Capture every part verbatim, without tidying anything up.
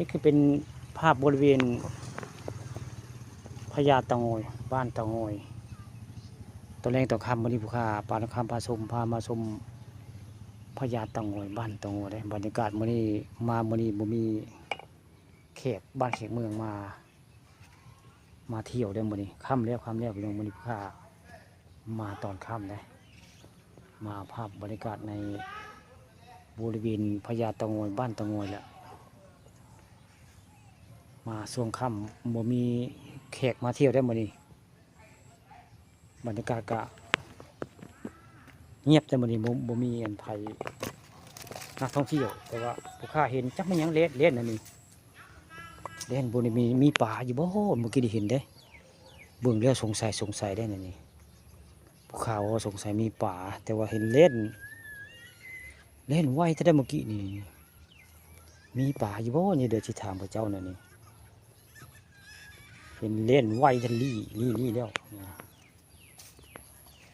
นี่คือเป็นภาพบริเวณพญาเต่างอย บ้านเต่างอย ตอนแรกตอนค่ำมื้อนี้ผู้ข้าปาทองคำพาชม พามาชมพญาเต่างอย บ้านเต่างอยเด้ บรรยากาศมื้อนี้ มามื้อนี้บ่มีแขกบ้านแขกเมืองมา มาเที่ยวเด้มื้อนี้ ค่ำแล้ว ค่ำแล้วพี่น้อง มื้อนี้ผู้ข้ามาตอนค่ำเด้ มาภาพบรรยากาศในบริเวณพญาเต่างอย บ้านเต่างอยแหละ มาช่วงค่ำ บ่มีแขกมาเที่ยวได้มื้อนี้ บรรยากาศก็เงียบแต่มื้อนี้ บ่ บ่มีอันไผนักท่องเที่ยว แต่ว่าผู้ข้าเห็นจักแม่นหยังแล่น แล่นอันนี้ แล่นบ่ได้มี มีปลาอยู่บ่ เมื่อกี้ได้เห็นเด้ เบิ่งแล้วสงสัย สงสัยได้อันนี้ ผู้ข้าว่าสงสัยมีปลา แต่ว่าเห็นแล่น แล่นไวแท้เด้เมื่อกี้นี่ มีปลาอยู่บ่นี่ เดี๋ยวสิถามเขาเจ้าแนวนี้ เห็นแล่นไวแท้ ลี้ ลี้ ลี้แล้ว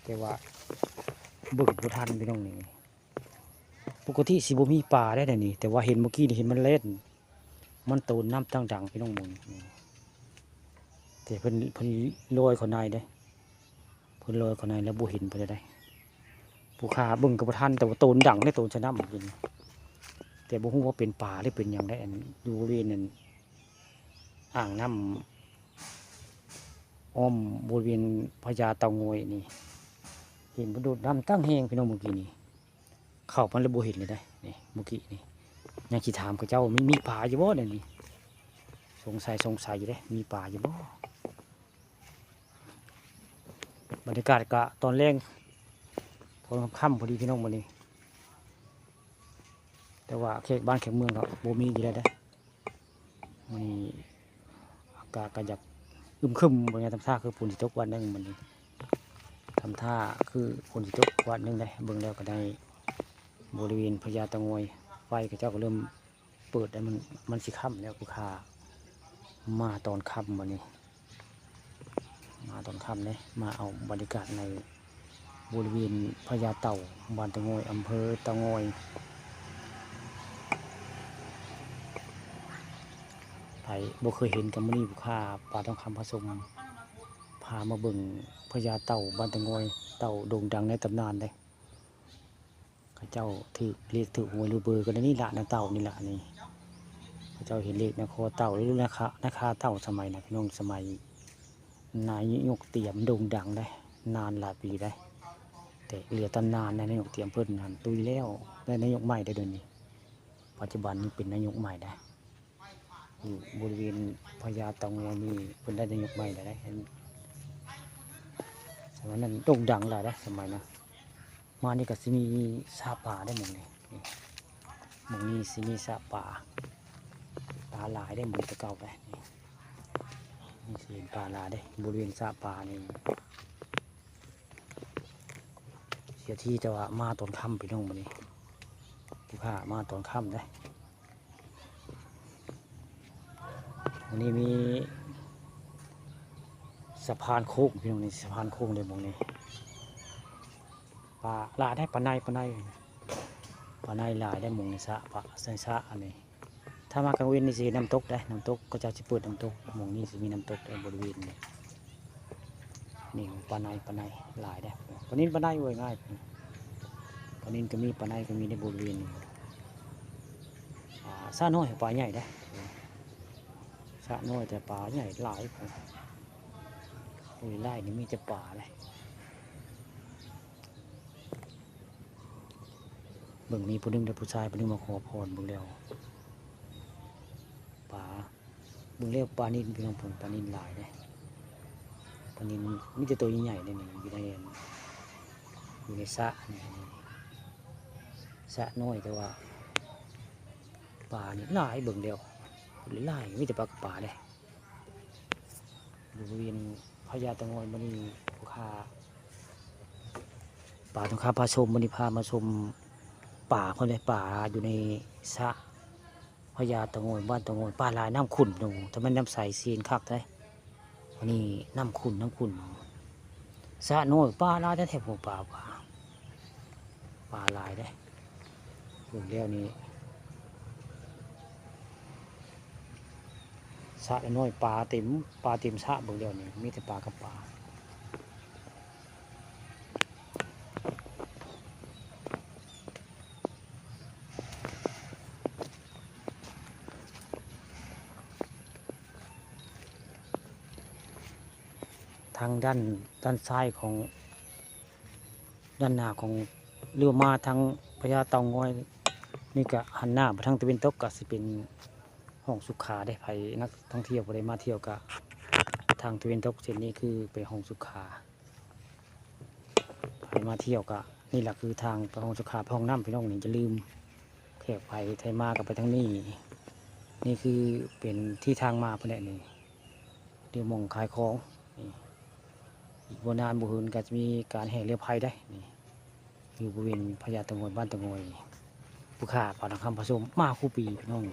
แต่ว่าเบิ่งบ่ทันพี่น้องนี่ ปกติสิบ่มีปลาได้แนวนี้ แต่ว่าเห็นเมื่อกี้นี่ เห็นมันแล่น มันโตนน้ำดังๆ พี่น้องหมู่นี่ แต่เพิ่น เพิ่นลอยเข้าในเด้ เพิ่นลอยเข้าในแล้วบ่เห็นเพิ่นได้ ผู้ข้าเบิ่งก็บ่ทัน แต่ว่าโตนดังเด้ โตนสะน้ำกิน แต่บ่ฮู้ว่าเป็นปลาหรือเป็นหยังได้ อันอยู่บริเวณนั้น อ่างน้ำ อ้อมบริเวณพญาเต่างอยนี่ เห็นเพิ่นโดดน้ำตั้งแฮงพี่น้องเมื่อกี้นี่ เข้ามาแล้วบ่เห็นเลยเด้ นี่ เมื่อกี้นี่ ยังสิถามเขาเจ้า มันมีปลาอยู่บ่เดี๋ยวนี้ สงสัย สงสัยอยู่เด้ มีปลาอยู่บ่ บรรยากาศก็ตอนแลง ตอนค่ำๆ พอดีพี่น้องมื้อนี้ แต่ว่าแขกบ้านแขกเมืองก็บ่มีอยู่แล้วเด้ มื้อนี้อากาศก็อยากอึมครึม บ่แม่นทำท่าคือฝนสิตกวันหนึ่งมื้อนี้ ทำท่าคือฝนสิตกวันหนึ่งเด้ เบิ่งแล้วก็ได้ บริเวณพญาเต่างอย ไฟเขาเจ้าก็เริ่มเปิดแล้ว มัน มันสิค่ำแล้ว ผู้ข้ามาตอนค่ำมื้อนี้ มาตอนค่ำเด้ มาเอาบรรยากาศในบริเวณพญาเต่า บ้านเต่างอย อำเภอเต่างอย ไผบ่เคยเห็นก็มื้อนี้ผู้ข้าปาทองคำพาชม พามาเบิ่งพญาเต่า บ้านเต่างอย เต่าโด่งดังในตำนานเด้ เขาเจ้าถืกเลขถืกหวยหรือเบอร์กันในนี่ล่ะ ในเต่านี่ล่ะนี่ เขาเจ้าเห็นเลขในคอเต่าหรือในคา ในคาเต่าสมัยนะพี่น้อง สมัยนายกเตรียมโด่งดังได้ นานหลายปีได้ แต่เหลือตำนานนะ นายกเตรียมเพิ่นหั้นตุยแล้ว ได้นายกใหม่ได้เดี๋ยวนี้ ปัจจุบันนี้เป็นนายกใหม่ได้ อยู่บริเวณพญาเต่างอยนี่เพิ่นได้นายกใหม่ได้ เห็น สมัยนั้นโด่งดังหลายนะ สมัยนะ มานี่ก็สิมีสระปลาได้หม่องนี้ นี่ หม่องนี้สิมีสระปลา ปลาหลายได้หม่องแต่เก่าได้ นี่ นี่สิเห็นปลาหลายได้ บริเวณสระปลานี่ เสียทีแต่ว่ามาตอนค่ำพี่น้องมื้อนี้ ผู้ข้ามาตอนค่ำเด้ อันนี้มีสะพานโค้งพี่น้องนี่ สะพานโค้งเลยหม่องนี้ ปลาหลายได้ ปลาใน ปลาใน ปลาในหลายได้หม่องนี้ สระปลา ใส่สระอันนี้ ถ้ามากลางเว็นนี่สิเห็นน้ำตกได้ น้ำตกเขาเจ้าสิเปิดน้ำตก หม่องนี้สิมีน้ำตกได้บริเวณนี้ นี่ปลาใน ปลาในหลายได้ ปลานิล ปลาใน โอ้ย ง่าย ปลานิลก็มี ปลาในก็มีในบริเวณนี้ อ่า สระน้อยปลาใหญ่ได้ สระน้อยแต่ปลาใหญ่หลาย โอ้ย ไร่นี่มีแต่ปลาเลย เบิ่งมีผู้หนึ่งเด้อ ผู้ชายผู้หนึ่งมาขอพร เบิ่งแล้ว ปลา เบิ่งแล้วปลานิลพี่น้อง ผมปลานิลหลายเด้ ปลานิลมีแต่ตัวใหญ่ๆ นี่ นี่ อยู่ใน อยู่ในสระนี่ สระน้อยแต่ว่า ปลานี่หลาย เบิ่งแล้วหลาย มีแต่ปลากับปลาเด้ อยู่บริเวณพญาเต่างอยมื้อนี้ผู้ข้าปาทองคำพาชม มื้อนี้พามาชมปลาเพิ่นเลย ปลาอยู่ในสระพญาเต่างอย บ้านเต่างอย ปลาหลาย น้ำขุ่น โอ้ แต่มันน้ำใส ซีนคักเด้ อันนี้น้ำขุ่น น้ำขุ่น สระน้อยปลาหลายแท้ๆ พวกปลา ปลา ปลาหลายเด้ เบิ่งแล้วนี่ สระน้อยปลาเต็ม ปลาเต็มสระเบิ่งเดียวนี่ มีแต่ปลากับปลา ทางด้าน ด้านซ้ายของ ด้านหน้าของ เรือมาทางพญาเต่างอย นี่ก็หันหน้าไปทางตะวันตกก็สิเป็นห้องสุขาได้ ไผนักท่องเที่ยวบ่ได้มาเที่ยวก็ ทางตะวันตกเส้นนี้คือไปห้องสุขา ไผมาเที่ยวก็ นี่แหละคือทางไปห้องสุขา ไปห้องน้ำพี่น้องนี่ อย่าลืม แขกไผไทยมาก็ไปทางนี้ นี่คือเป็นที่ทางมาพุ่นแหละนี่ เดี๋ยวหม่องขายของนี่ อีกบ่นานบ่หืนก็จะมีการแห่เรือไพได้นี่ อยู่บริเวณพญาเต่างอย บ้านเต่างอย ผู้ข้าปากน้ำคำผสมมาคู่ปีพี่น้อง